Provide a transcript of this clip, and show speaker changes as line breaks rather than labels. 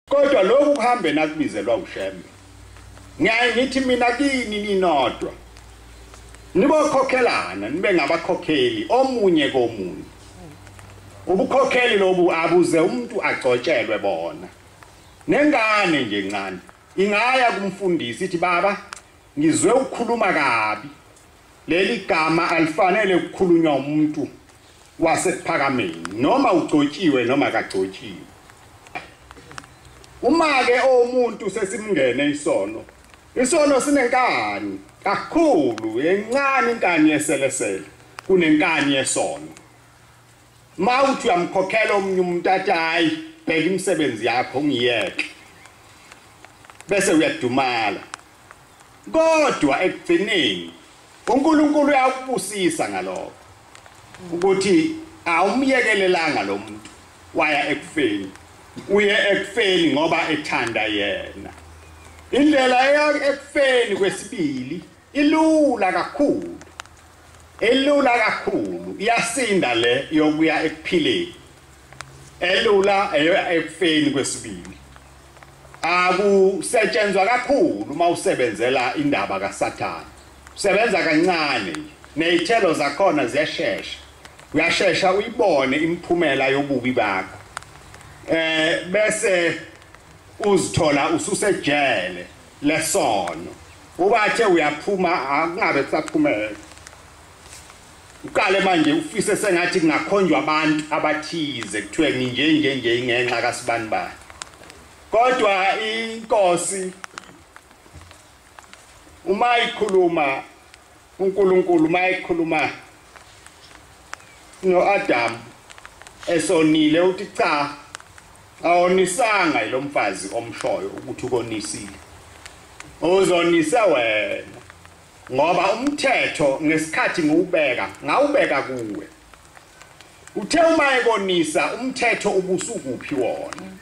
Kodwa lokhu kuhambe nakubizelwa uShembe. Ngiyaye ngithi mina kini ninodwa. Nibokhokhelana, nibe ngabakhokheli omunye komunye. Ubukhokheli lobu abuze umuntu agcotshelwe bona. Nengane nje encane ingaya kumfundisi ithi baba ngizwe ukukhuluma kabi. Leli gama alifanele ukukhulunywa umuntu wasekuphakameni noma ugcotshiwe noma kagcotshiwe. Uma ke omuntu sesimngene isono, isono sinenkani kakhulu, encane inkani yeselesele kunenkani yesono. Mawuthi uyamkhokhela omunye umuntu athi hayi bheka imisebenzi yakho ngiyeke, bese uyadumala. Kodwa ekugcineni uNkulunkulu uyakubusisa ngalokho ukuthi awumyekelelanga lo muntu waya ekufeni. Uye ekufeni ngoba ethanda yena. Indlela eya ekufeni kwesibili ilula kakhulu, elula kakhulu, iyasinda le yokuya ekuphileni. Elula ekufeni kwesibili. Akusetshenzwa kakhulu uma usebenzela indaba kaSathane. Usebenza kancane nje, nezithelo zakhona ziyashesha. Uyashesha uyibone imiphumela yobubi bakho. Bese uzithola ususejele lesono. Ubathe uyaphuma akungabe kusaphumela. Uqale manje ufise sengathi kungakhonjwa abantu abathize kuthiwe nginje nje nje ingenxa kaSibanibani. Kodwa inkosi uma ikhuluma uNkulunkulu uma ikhuluma noAdam esonile uthi cha awonisanga lo mfazi omshoyo ukuthi ukonisile, uzonise wena, ngoba umthetho ngesikhathi ngiwubeka ngawubeka kuwe. Uthe uma ekonisa umthetho ubusukuphi wona?